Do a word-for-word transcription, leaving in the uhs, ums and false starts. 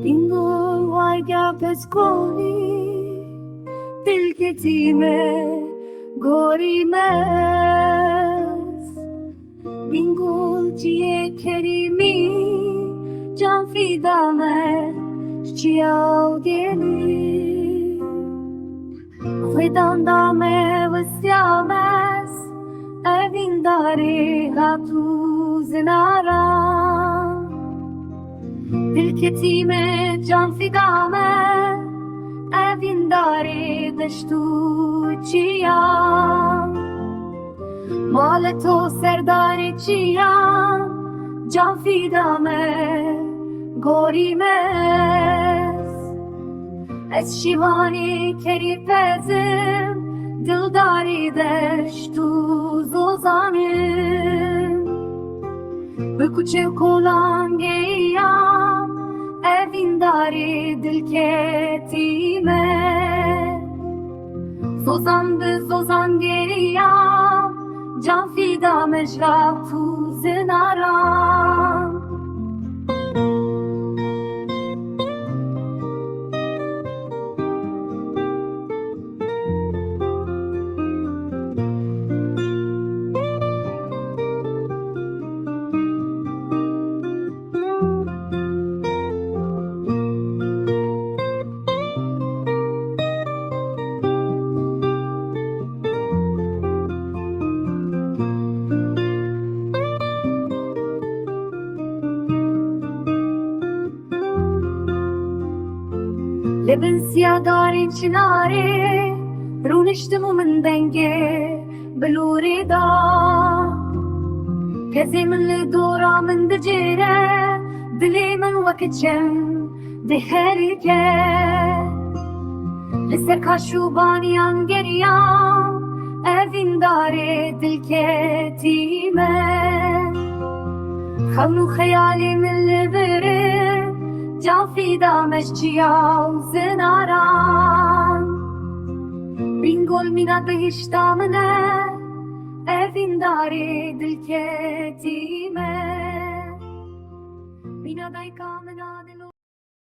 Bingol wayga peskonî, dilketî me, gorî me. Bingol çiyê kerîmî, can fîda me, çiyaw gelî. Xwedan da me westiya mez, evîndarê hat û zinara. Dilketî me, can fîda me, evîndarê deşt û çiya. Male to serdarê çiya, can fîda me, gorî me. Ez şîvanê kerî pezim, dildarê deşt û zozanim. Bi kuçe kolan geyam, evîndarê dilketî me. Zozan bi zozan geyam, can fîda me ji lat û zinaran. Li bin siya darên çinarê rûniştim û min dengê bilûrê da. Kezê min li dora min dicêre, dilê min wek çem diherike. Li ser kaş û baniyan geriyam, evîndarê dilketî me. Xewn û xeyalê min li vir in, can fîda me ji çiya û zinaran. Bingol mîna bihişta min e, evîndarê dilketî me. Mîna dayika min a dil